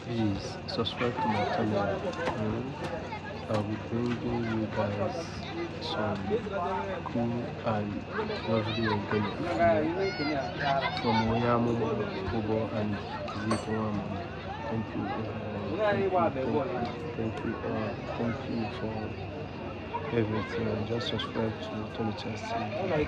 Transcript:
Please subscribe to my channel. I'll be bringing you guys some cool and lovely organic from Onyeamuma Ubo and Kizito Nwamama. Thank you, thank you, thank you, thank you for everything. And just subscribe to Tony Chas TV.